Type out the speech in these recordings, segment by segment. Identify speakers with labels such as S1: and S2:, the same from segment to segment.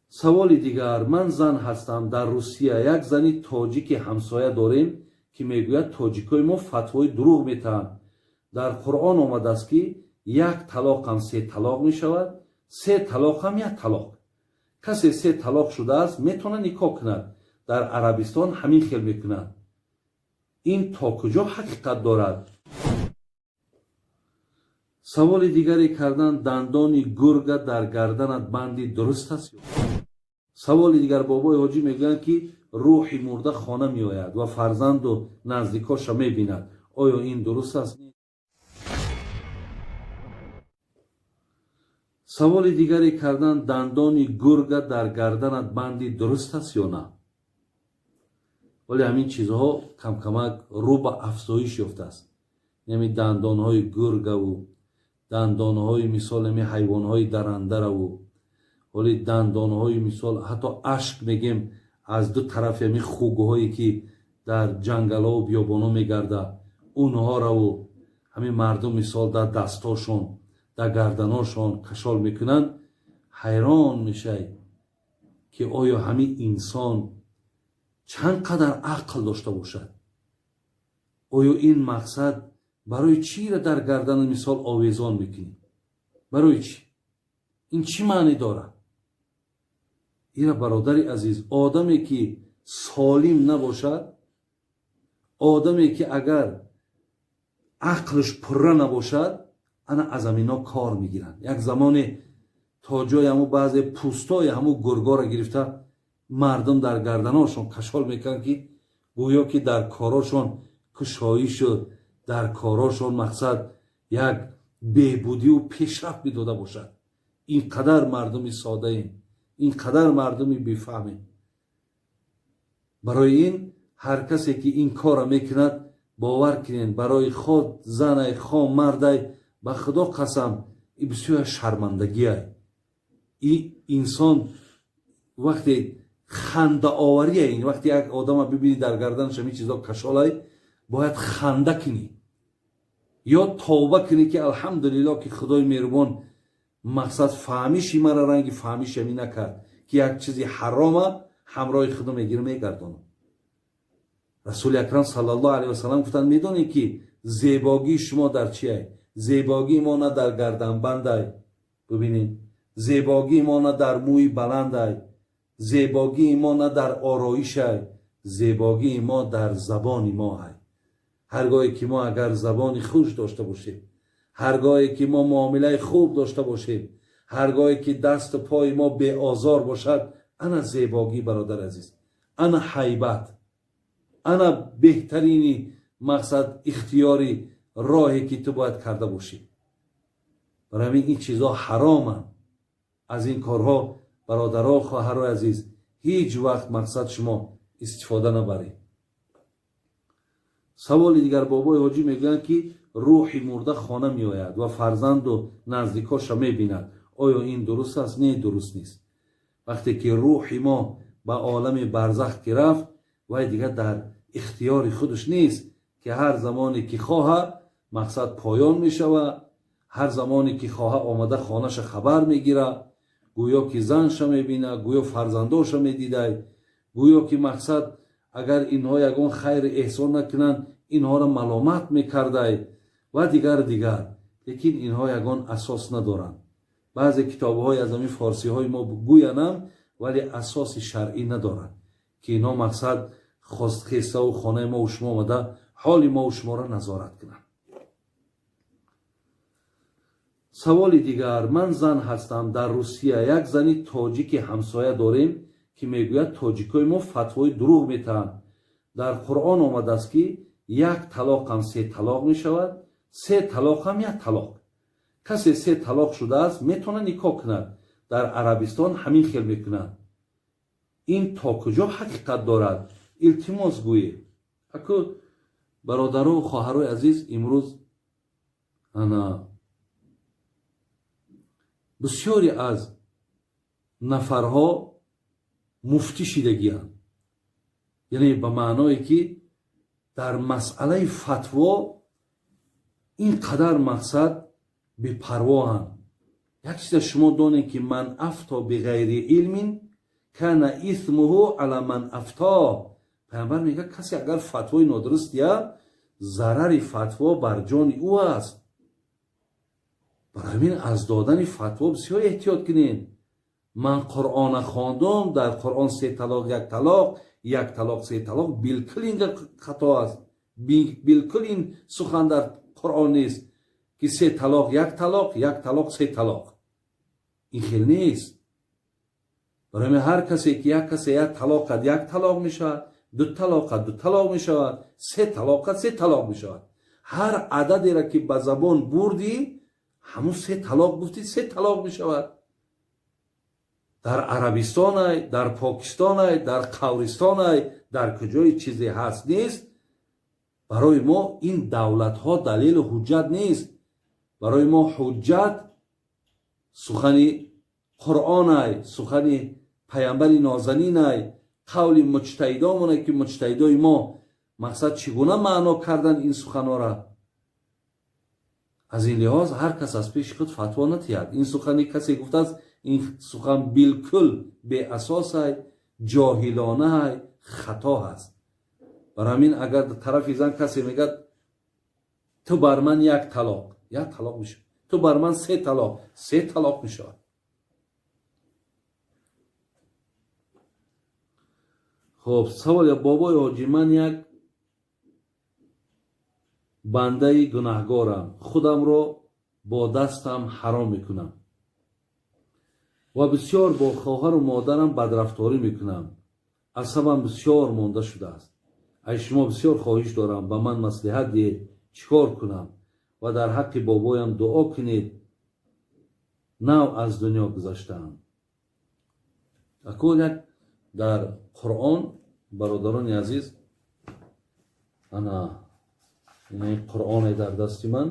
S1: Саволи дигар: ман зан ҳастам, дар Русия як зани тоҷики ҳамсоя дорем, ки мегӯяд, тоҷикои мо фатвои дурӯғ метаҳанд. Дар Қуръон омадааст, ки як талоқам се талоқ мешавад, се талоқам як талоқ. Касе се талоқ шудааст, метавонад никоҳ кунад. Дар Арабистон ҳамин хел мекунад. Ин то куҷо ҳақиқат дорад? Саволи дигаре кардан: дандони гурга дар гарданат банди, дуруст аст? Саволи дигар: бобои ҳоҷӣ мегӯянд, ки рӯҳи мурда хона меояд ва фарзанду наздикоша мебинад. Оё ин дуруст аст? Саволи дигаре кардан: дандони гурга дар гарданат банди, дуруст аст ё на? Вале ҳамин чизҳо камкамак рӯ ба афзоиш ёфтааст. Ҳамин дандонҳои гургаву дандонҳои, мисол, ҳамин ҳайвонҳои дарандараву ҳоли дандонҳои, мисол, ҳатто ашк мегем, аз ду тарафи ҳамин хугҳое, ки дар ҷангалову биёбоно мегарда, унҳораву ҳамин мардум, мисол, дар дастошон, дар гарданошон кашол мекунанд. Ҳайрон мешай, ки оё ҳамин инсон чанд қадар ақл дошта бошад? Оё ин мақсад барои чиро дар гардана, мисол, овезон мекунӣ? Барои чӣ? Ин чӣ маънӣ дорад? Ира, бародари азиз, одаме ки солим набошад, одаме ки агар ақлш пурра набошад, ана аз амино кор мегиранд. Як замоне то ҷои ҳаму баъзе пӯстои ҳаму гургоро гирифта, мардум дар гарданошон кашол мекунанд, ки гӯё ки дар корошон кушоишу дар корошон, мақсад, як беҳбудию пешрафт медода бошад. Ин қадар мардуми содаем, ин қадар мардуми бефаҳмем. Барои ин ҳар касе ки ин корро мекунад, бовар кунед, барои хо занай, хо мардай, ба Худо қасам, и бисёр шармандагиай. И инсон вақте хандаовария, ин вақте як одама бибинӣ, дар гарданаш ҳамин чизо кашолай, бояд ханда кунӣ ё тавба кунӣ, ки алҳамдулилло, ки Худои меҳрубон, мақсад, фаҳмиши мара ранги фаҳмиши ҳамин накард, ки як чизи ҳарома ҳамроҳи худо мегирам, мегардонам. Расули акрам саллаллоҳу алайҳи васалам гуфтанд: «Медонед, ки зебогии шумо дар чие? Зебогии мо на дар гарданбандай, бибинед, зебогии мо на дар мӯи баландай, зебогии мо на дар ороишай, зебогии мо дар забони мо ай. Ҳар гоҳе ки мо агар забони хуш дошта бошем, ҳар гоҳе ки мо муомилаи хуб дошта бошем, ҳар гоҳе ки дасту пои мо беозор бошад, ана зебогӣ, бародар азиз, ана ҳайбат, ана беҳтарини, мақсад, ихтиёри роҳе, ки ту бояд карда бошӣ». Барои ҳамин ин чизҳо ҳароманд. Аз ин корҳо, бародаро, хоҳарои азиз, ҳеҷ вақт, мақсад, шумо истифода набаред. Саволи дигар: бобои ҳоҷӣ мегӯянд, ки рӯҳи мурда хона меояд ва фарзанду наздикоша мебинад. Оё ин дуруст аст? Не, дуруст нест. Вақте ки рӯҳи мо ба олами барзах ки рафт, вай дигар дар ихтиёри худаш нест, ки ҳар замоне ки хоҳа, мақсад, поён мешавад, ҳар замоне ки хоҳа, омада хонаша хабар мегира, гӯё ки занша мебина, гӯё фарзандоша медидай, гӯё ки, мақсад, агар инҳо ягон хайри эҳсон накунанд, инҳоро маломат мекардай ва дигар дигар. Лекин инҳо ягон асос надоранд. Баъзе китобҳои аз ҳамин форсиҳои мо гӯянам, вале асоси шаръӣ надоранд, ки инҳо, мақсад, хостхеставу хонаи мову шумо омада, ҳоли мову шуморо назорат кунанд. Саволи дигар: ман зан ҳастам, дар Русия як зани тоҷики ҳамсоя дорем, ки мегӯяд, тоҷикои мо фатвои дурӯғ метаҳанд. Дар Қуръон омадааст, ки як талоқам се талоқ мешавад, се талоқам як талоқ. Касе се талоқ шудааст, метавонад никоҳ кунад. Дар Арабистон ҳамин хел мекунад. Ин то куҷо ҳақиқат дорад? Илтимос гӯед». Аку, бародару хоҳарои азиз, имрӯз ана бисёре аз нафарҳо муфтӣ шидагианд, яъне ба маъное ки дар масъалаи фатво ин қадар, мақсад, бепарвоҳанд. Як чиза шумо донед, ки ман афто биғайри илмин. Кана исмуҳу ала ман афто. Пайғамбар мегӯяд, касе агар фатвои нодуруст диҳад, зарари фатво бар ҷони ӯ аст. Барои ҳамин аз додани фатво бисёр эҳтиёт кунед. Ман Қуръона хондум, дар Қуръон се талоқ, як талоқ, як талоқ, се талоқ, билкул ин хато аст. Билкул ин сухан дар Қуръон нест, ки се талоқ, як талоқ, як талоқ, се талоқ. Ин хел нест. Барои ҳамин ҳар касе ки як касе як талоқ кард, як талоқ мешавад, ду талоқ кард, ду талоқ мешавад, се талоқ кард, се талоқ мешавад. Ҳар ададеро ки ба забон бурдӣ, ҳамун се талоқ гуфтӣ, се талоқ мешавад. Дар Арабистонай, дар Покистонай, дар қавристонай, дар куҷои чизе ҳаст нест. Барои мо ин давлатҳо далелу ҳуҷҷат нест. Барои мо ҳуҷҷат сухани Қуръонай, сухани паямбари нозанинай, қавли муҷтаҳидомоне, ки муҷтаҳидои мо мақсад чӣ гуна маъно кардан ин суханҳоро. Аз ин лиҳоз ҳар кас аз пеши худ фатво натиҳад. Ин сухани касе гуфтааст, ин сухан билкул беасосай, ҷоҳилонаай, хато ҳаст. Барои ҳамин агар тарафи зан касе мегӯяд, ту бар ман як талоқ, як талоқ мешавад, ту бар ман се талоқ, се талоқ мешавад. Хоб, савол: бобои ҳоҷӣ, ман як бандаи гунаҳгорам, худамро бо дастам ҳаром мекунам ва бисёр бо хоҳару модарам бадрафторӣ мекунам. Асабам бисёр монда шудааст. Аз шумо бисёр хоҳиш дорам, ба ман маслиҳат диҳед, чӣ кор кунам, ва дар ҳаққи бобоям дуо кунед, нав аз дунё гузаштаам. Акун як дар Қуръон, бародарони азиз, ана ин Қуръоне дар дасти ман,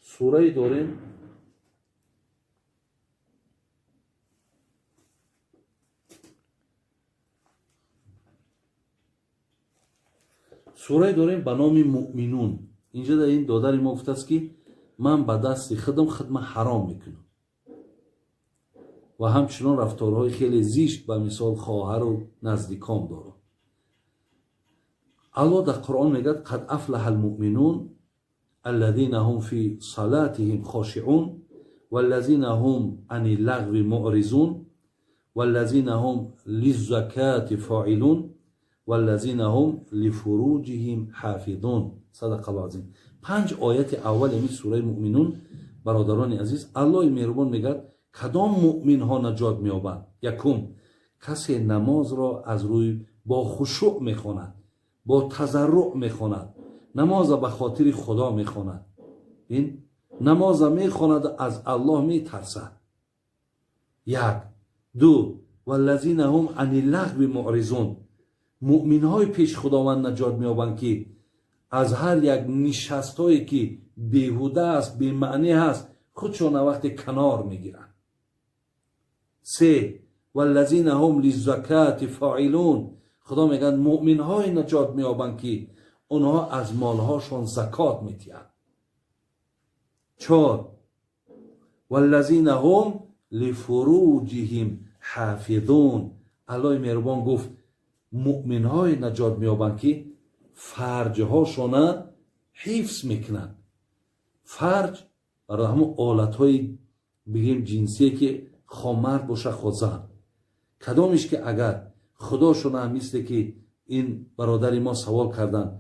S1: сурае дорем, сурае дорем ба номи Муъминун. Инҷа дар ин додари мо гуфтааст, ки ман ба дасти худам худма ҳаром мекунам ва ҳамчунон рафторҳои хеле зишт ба мисол хоҳару наздикон дорам. Аллоҳ дар Қуръон мегӯяд: қад афлаҳа алмуъминун аллазина ҳум фи салатиҳим хошиъун валлазина ҳум ани лағви муъризун валлазина ҳум лиззакати фоилун валлазина ҳум лифуруҷиҳим ҳофизун. Садақа азим. Панҷ ояти аввали ҳамин сураи Муъминун, бародарони азиз, Аллоҳи меҳрубон мегӯяд, кадом муъминҳо наҷот меёбанд. Якум, касе намозро аз рӯи бо хушӯъ мехонад, бо тазарруъ мехонад, намоза ба хотири Худо мехонад, ин намоза мехонад, аз Аллоҳ метарсад. Як. Ду, валлазина ҳум ани лағви муъризун. Муъминҳои пеши Худованд наҷот меёбанд, ки аз ҳар як нишастҳое ки беҳуда аст, бемаънӣ ҳаст, худшона вақте канор мегиранд. Се, валлазина ҳум лиззакати фоилун. Худо мегӯяд, муъминҳое наҷот меёбанд, ки онҳо аз молҳошон закот метиҳанд. Чор, валлазина ҳум лифуруҷиҳим ҳофизун. Аллоҳи меҳрубон гуфт, муъминҳое наҷот меёбанд, ки фарҷҳошона ҳифз мекунанд. Фарҷ барои ҳамон олатҳои бигем ҷинсие, ки хо мард боша, хо зан, кадомиш ки агар худошона, мисле ки ин бародари мо савол карданд,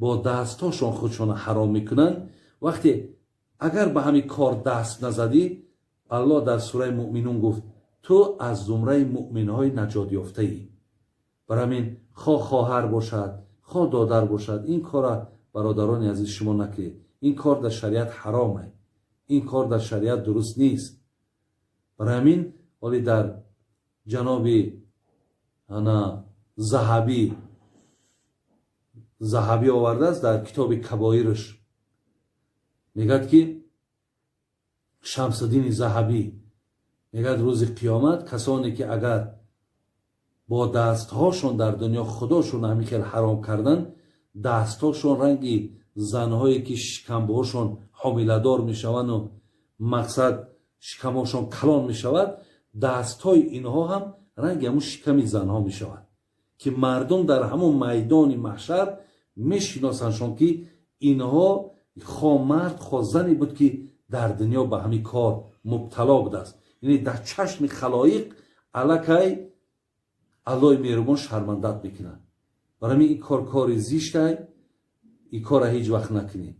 S1: бо дастҳошон худшона ҳаром мекунанд, вақте агар ба ҳамин кор даст назадӣ, Аллоҳ дар сураи Муъминун гуфт, ту аз зумраи муъминҳои наҷотёфтаӣ. Барои ҳамин хо хоҳар бошад, хо додар бошад, ин кора, бародарони азиз, шумо накунед. Ин кор дар шариат ҳаромае, ин кор дар шариат дуруст нест. Барои ҳамин ҳоли дар ҷаноби ана Заҳабӣ овардааст дар китоби Кабоирш, мегӯяд ки Шамсуддини Заҳабӣ мегӯяд, рӯзи қиёмат касоне ки агар бо дастҳошон дар дунё худошон ҳамин хел ҳаром кардан, дастҳошон ранги занҳое ки шикамбоҳошон ҳомиладор мешаванду мақсад шикамҳошон калон мешавад, дастҳои инҳо ҳам Ранги ҳамун шиками занҳо мешавад, ки мардум дар ҳамон майдони маҳшар мешиносандшон, ки инҳо хо мард, хо зане буд, ки дар дунё ба ҳамин кор мубтало будааст. Яъне дар чашми халоиқ аллакай Аллоҳи меҳрубон шармандат мекунад. Барои ҳамин ин кор кори зиштай, ин корра ҳеҷ вақт накунед.